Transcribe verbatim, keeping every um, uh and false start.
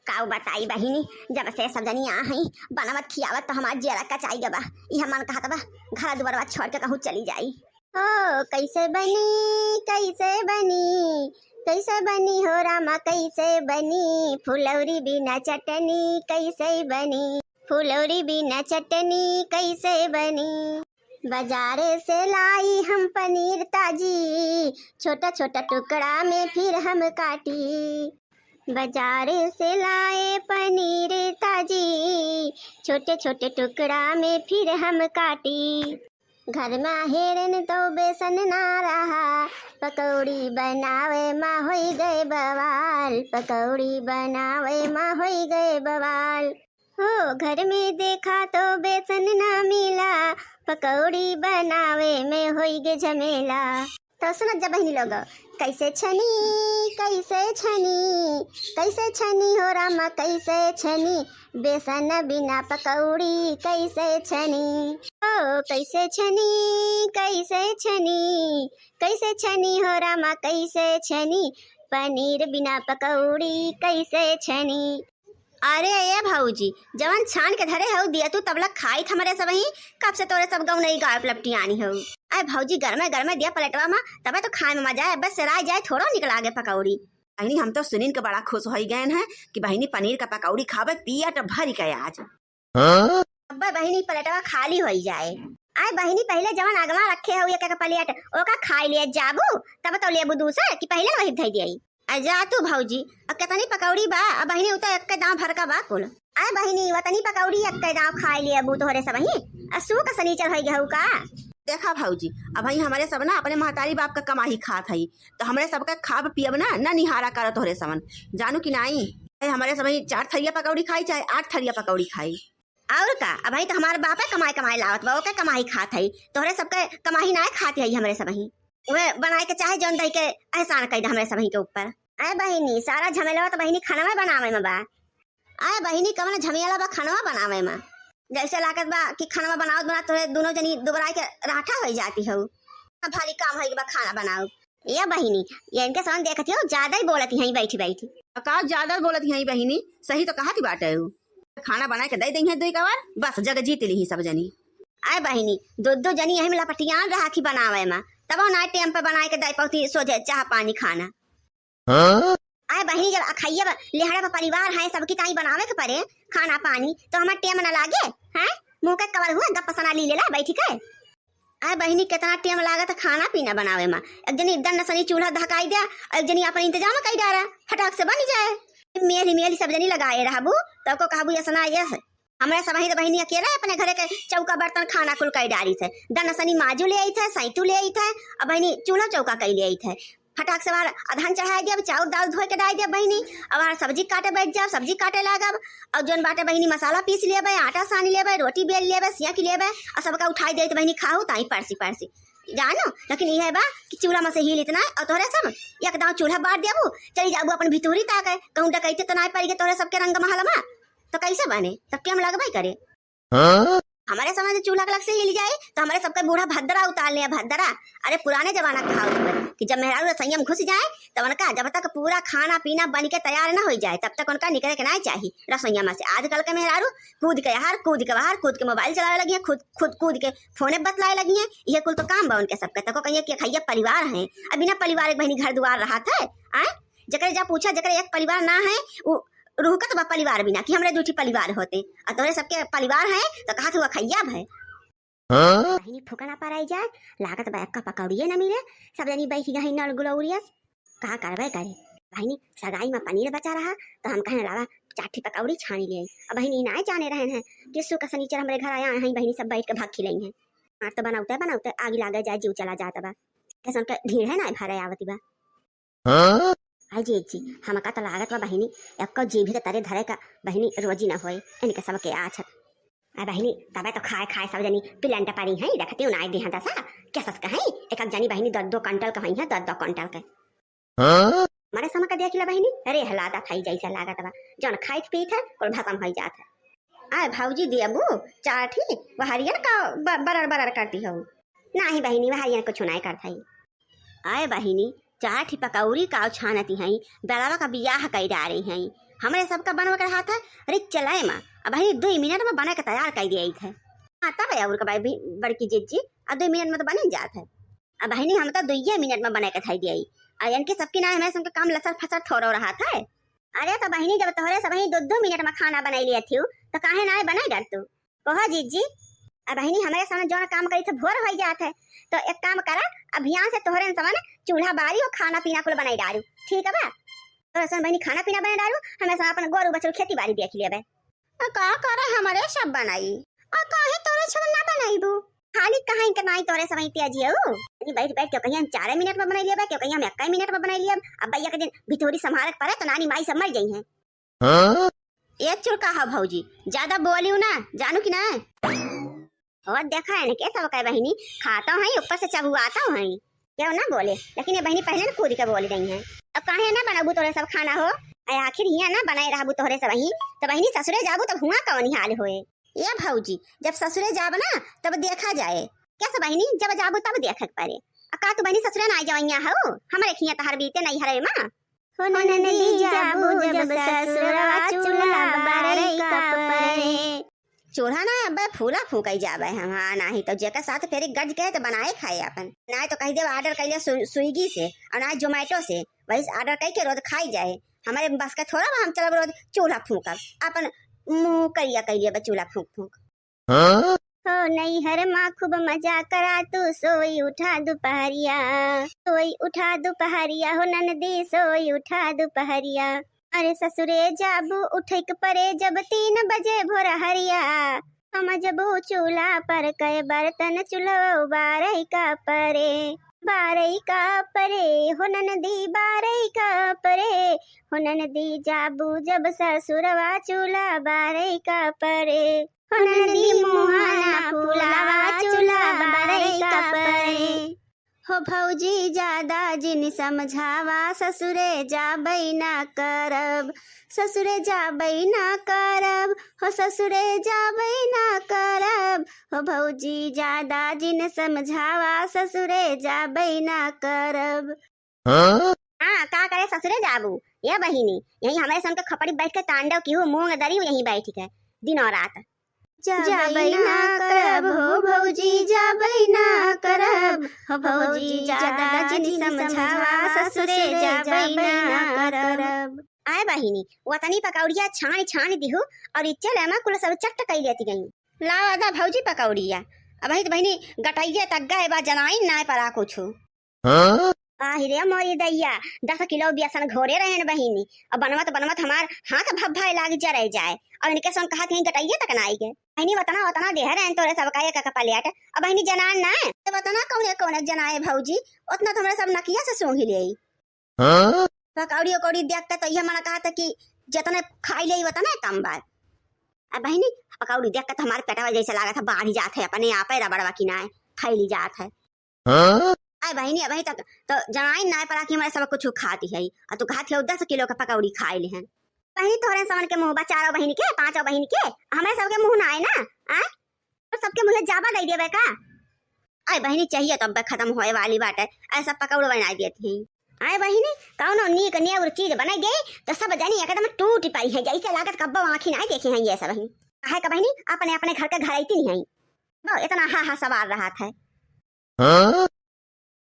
काउ बताई बहिनी, जब से सब जनी आ हई, बनावत खियावत तो हमार जियरा कचाई गबा। इह मन कहत बा, घर दुआरवा छोड़ के कहूँ चली जाई। ओ, कैसे बनी, कैसे बनी, कैसे बनी हो रामा, कैसे बनी, फुलौरी बिना चटनी कैसे बनी, फुलौरी बिना चटनी कैसे बनी। बाजार से लाई हम पनीर ताजी, छोटा छोटा टुकड़ा में फिर हम काटी। बाजार से लाए पनीर ताजी, छोटे छोटे टुकड़ा में फिर हम काटी। घर में हेरन तो बेसन ना रहा, पकौड़ी बनावे मा होई गए बवाल, पकौड़ी बनावे मा होई गए बवाल। हो, घर में देखा तो बेसन ना मिला, पकौड़ी बनावे में होई गे झमेला। तो सुनत जा बहिनी लोग, कैसे छनी, कैसे छनी, कैसे छनी हो रामा, कैसे छनी, बेसन बिना पकौड़ी कैसे छनी। ओ, कैसे छनी, कैसे छनी, कैसे छनी हो रामा, कैसे छनी, पनीर बिना पकौड़ी कैसे छनी। अरे ए भौजी, जवन छान के धरे हऊ दिया तू तबला खाइत हमरे सबही, कब से तोरे सब गौनई गायब लपटियानी हऊ। अरे भौजी, गरमे गरमे दिया पलटवा मा, तबे तो खाए में मजा आए, बस सेराय जाए थोड़ो निक लागे पकौड़ी। बहिनी, हम तो सुनिन के बड़ा खुश होई गएन हैं कि बहिनी पनीर का पकौड़ी खावे पियट भरी के आज। हाँ? अब्बे बहिनी पलेटवा खाली होई जाए। आए बहिनी, पहिले जवन अगवा रखे हऊ एक एक प्लेट, ओका खाई ले जाबू, तब तो लेबू दूसर कि पहिले न वही धई दियाई। आ जा तू भौजी, अब कितनी पकौड़ी बा, अब बहिनी उ तो एक दांव भर का बा कुल। आए बहिनी, वतनी पकौड़ी एक दांव खाई लेबू तोहरे सबही, आ सू का सनीचर होई गए हऊ का? देखा भौजी, अबही हमरे सब ना अपने महतारी बाप का कमाई खात हई, तो हमरे सबका खाब पियब ना, ना निहारा करत तोहरे सबन, जानू कि नाई? ए, हमरे सबही चार थरिया पकौड़ी खाई चाहे आठ थरिया पकौड़ी खाई। और का, अबही तो हमार बापे कमाई कमाई लावत बा, ओके कमाई खात हई, तोहरे सबके कमाई नाय खात हई हमरे सबही। उहे बनाए के चाहे जौन दही के एहसान कई दे हमरे सबही के ऊपर। आए बहिनी, सारा झमेलवा तो बहिनी खानवा बनावे में बा। आए बहिनी, कवन झमेला बा खानवा बनावे में? जैसे लागत बा कि खानवा बनावत बनावत तोहरे दोनों जनी दुबराई के राठा होई जाती हऊ। अब भारी काम होई बा खाना बनाऊ। ए बहिनी, ये इनके सामने देखत हो, ज्यादा ही बोलत हैं बैठी बैठी। का ज्यादा बोलत हैं बहिनी, सही तो कहत बाटे हऊ। खाना बनाए के दे दई हैं दुई कवार, बस जग जीत ली सब जनी। आए बहिनी, दो दो जनी यही में लपटियान रहा थी बनावे में, तब ना टाइम पे बनाए के दे पौती सोझे चाह पानी खाना। हाँ? आए बहिनी, जब अखैया ब-, लेहड़ा पर परिवार है, सबकी ताई बनावे के पड़े खाना पानी, तो हमार टेम न लागे, हैं? मुंह के कवर हुए, गप सना ली लेला बैठी के। आए बहिनी, कितना टेम लागत खाना पीना बनावे में। एक जनी दन सनी चूल्हा धकाई दे, और एक जनी अपन इंतजाम कई डारा, फटाक से बन जाए। मेली मेली सब जनी लगाए रहबू, तब को कहबू, "यस ना, यस।" हमरे सबही तो बहिनी अकेला अपने घरे के चौका बर्तन खाना कुल कई डारी थे। दन सनी माजू ले आई थे, सैतू ले आई थे, अब बहिनी चूल्हा चौका कई ले आई थे। फटाक से बाहर अदहन चढ़ाई देब, चाउर दाल धोए के डाल देब बहिनी। अब बाहर सब्जी काटे बैठ जाब, सब्जी काटे लागब। और जौन बाटे बहिनी मसाला पीस लेबे, आटा सान लेबे, रोटी बेल लेबे, सिया की लेबे, और सबका उठाई देत बहिनी खाहू ताई परसी परसी। जानो, लेकिन यह बा कि चूल्हा में से हिल इतना और तोहरे सब एक दांव चूल्हा बार देबू, चली जाबू अपन भितूरी ताके, कहूँ डकैते तो ना पड़ गए तोहरे सबके रंग महल में, तो कैसे बने? तब के हम लगबे करे। हाँ? हमरे समय से चूल्हा के लग से हिल जाए, तो हमरे सबके बूढ़ा भद्रा उतार लिया, भद्रा। अरे, पुराने जमाना के कहावत हुए कि जब मेहरारू रसोईया में घुस जाए, तब उनका जब तक पूरा खाना पीना बन के तैयार ना हो जाए, तब तक उनका निकले के ना चाही रसोईया में से। आजकल के मेहरारू कूद के यहाँ, कूद के बाहर, कूद के मोबाइल चलावे लगी है, खुद, खुद कूद के फोने बतलाए लगी है। ये कुल तो काम बा उनके सबके। तको कहिए कि खैया परिवार है, अब बिना परिवार एक बहिनी घर दुआर रहा थे, आए? जकरे जा पूछा, जकरे एक परिवार ना है, उ रुहकत बा परिवार बिना कि हमरे दू ठी परिवार होते, आ तोहरे सबके परिवार है तो कहा तू अखैया भय। हाँ? बहिनी फुकना पर आई जाए, लागत बा एक्का पकौड़िए न मिले, सब जनी बैठ गई नल गुलौरियस। का करबे करे? बहिनी सगाई में पनीर बचा रहा, तो हम कहे लावा चार ठी पकौड़ी छानी ले आई। अब बहिनी ना जाने रहन है कि सुक सनीचर हमरे घर आया है, बहिनी सब बैठ के भाग खिलाई है। मार तो बनावते बनावते आगी लागे जाए, जीव चला जात बा। कैसन के ढीढ़ है ना भरे आवती बा। हाँ? आई जी, जी, हमका त लागत बा बहिनी, एक्को जीभ के तरे धरे का बहिनी रोजी न होए, इनके सबके आछत। आ बहिनी, तबे तो खाए खाए सब जनी पिलंट परी हैं, देखती हूँ ना, देह दसा, क्या सस कहीं, एक एक जनी बहिनी दो दो कंटल कहीं है, दो दो कंटल के। हाँ? मरे समा का देख ला बहिनी, अरे हलादा खाई जैसा लागत बा, जौन खाइत पीत है, कुल भसम होई जात है। आए भौजी देबू, चार ठी, वहरियन का ब-, बरर बरर करती हो। नाही बहिनी, वहरियन कुछ नाय करत हई। आए बहिनी, चार ठी पकौड़ी काव छानती हई, बेलवा का बियाह कई डारे हई। हमरे सबका बनवा के रहत है, अरे चलाए मा, अब बहिनी दुई मिनट मा बना के तैयार कइ दियाइत है। हाँ, तब है और का भाई भी बड़की जिज्जी, अब दुई मिनट मा तो बने जात है। अब बहिनी हम तो दुइये मिनट मा बना के थाई दियाई, और इनके सबकी ना हमें सबके काम लसर फसर थोड़ो रहत है। अरे तो बहिनी, जब तोहरे सबही दो दो मिनट मा खाना बनाई लिया थी, तो काहे ना बनाई डर तू? कहो जीजी, अब बहिनी हमरे सामने जौन काम करी थे भोर होई जात है, तो एक काम करा, अभियान से तोहरे सामने चूल्हा बारी और खाना पीना कुल बनाई डारू, ठीक है बा? तोहरे सामने बहिनी खाना पीना बनाई डारू, हमें सामने अपन गोरू बछरू खेती बारी देख लेबे। आ का करे हमरे सब बनाई, आ काहे तोहरे सब ना बनाईबू? खाली कहाँ के नाई तोहरे सबही तेज हो, यानी बैठ बैठ के कहिया चार मिनट मा बनाई लेबे, के कहिया हम एक मिनट मा बनाई लेब। अब भैया के दिन भितोरी संभारे के पड़े तो नानी माई सब मर जाई हैं। हाँ? ए चुरका हो भौजी, ज्यादा बोलियो ना, जानू कि ना? और देखा है ना के सब कहे बहिनी, खातो हैं, ऊपर से चबुआतो हैं। केहू ना बोले, लेकिन ये बहिनी पहले ना कूद के बोल गई हैं। अब काहे ना बनाबू तोहरे सब खाना हो? अरे आखिर हियाँ ना बनाए रहबू तोहरे सबही, तो बहिनी ससुरे जाबू तब हुआँ कौन हाल होए? ए भौजी, जब ससुरे जाब ना तब देखा जाए। कैसे बहिनी, जब जाबू तब देखे के पड़े। आ का तू बहिनी ससुरे ना जवैया हो? हमरे खिया तहर बीते नहीं हरे माँ। हो ननदी जाबू जब ससुरवा चूल्हा बारई का परे। चूल्हा ना अब्बे फूला फूकई जाबे हम, हाँ, नाही तो जेकर साथ फेरी गज के तो बनाए खाए अपन, नाही तो कह देब order कैले स्वी-, Swiggy से और ना Zomato से, वही से order कई के रोज खाई जाए। हमारे बस का थोड़ा बा हम चलब रोज चूल्हा फूकब, अपन मुँह करिया कैले बा चूल्हा फूक फूक। हाँ? हो नैहर मा खूब मजा करा तू, सोई उठा दुपहरिया, सोई उठा दुपहरिया, हो ननदी सोई उठा दुपहरिया। अरे ससुरे जाबू उठे के परे जब तीन बजे भोर हरिया, हम जबू चूल्हा पर कई बर्तन चूल्हा बारई का परे, बारई का परे, हो ननदी बारई का परे, हो ननदी जाबू जब ससुरवा चूल्हा बारई का परे। हो ननदी मुहाना फुलावा चूल्हा बारई का परे। हो भौजी ज्यादा जिन समझावा, ससुरे जाबै ना करब, ससुरे जाबै ना करब, हो ससुरे जाबै ना करब, हो भौजी ज्यादा जिन समझावा, ससुरे जाबै ना करब। हाँ? हाँ, का करे ससुरे जाबू? ए बहिनी, यही हमरे सन के खपड़ी बैठ के तांडव किहू मूंग दरी यहीं बैठ के दिनों रात। जाबै ना करब हो भौजी, जाबै ना करब हो भौजी, ज्यादा जिन समझावा ससुरे जाबै ना करब। आए बहिनी, वतनी पकौड़िया छान छान दिहू और इच्चे लेमा कुल सब चट्ट कई लेती गई। लावा दा भौजी पकौड़िया, अब ही तो बहिनी गटैया तक गए बा जनाइन नाय परा कुछ। हाँ? आहि रे मोरी दैया, दस किलो बेसन घोरे रहेन बहिनी, अब बनवत बनवत हमार हाथ भभ्भाए लाग जरे जाए, और इनके संग कहत यहीं गटैया तक ना आई गए। बहिनी वतना वतना देह रहेन तोरे सबका एक एक प्लेट, अब बहिनी जनान ना है। तो वतना कौने कौने जनाए भौजी, उतना तो हमरे सब नकिया से सूंघ ले। हाँ? पकौड़ी उकौड़ी देख के तो यह मन कहत कि जितने खाई ले वतने कम बा। अब बहिनी पकौड़ी देख के तो हमारे पेटवा जैसे लागत है बाढ़ जात है, अपने आप है रबड़वा की नाय फैली जात है। हाँ? आए बहिनी, अबही तक तो जनाइन नाय परा कि हमरे सब कुछ खाती है, और तू कहत है दस किलो के पकौड़ी खाए ले हैं। बहिनी तोहरे समन के मुँह बा, चारों बहिनी के, पांचों बहिनी के, हमरे सबके मुँह ना आए ना, आए? और सबके मुँहे जाबा दे देबे का? आए बहिनी, चाहिए तो अब खत्म होए वाली बाटे, ऐसा पकौड़ बना देती हैं। आए बहिनी, कौनो नीक नेउर चीज बनाई दे तो सब जनी एकदम टूट पड़ी है, जैसे लागत कब्बो आँखी ना देखी हैं ये सब बहिनी। काहे का बहिनी, अपने अपने घर के घर आती नहीं है, वो इतना हा हा सवार रहत है। हाँ?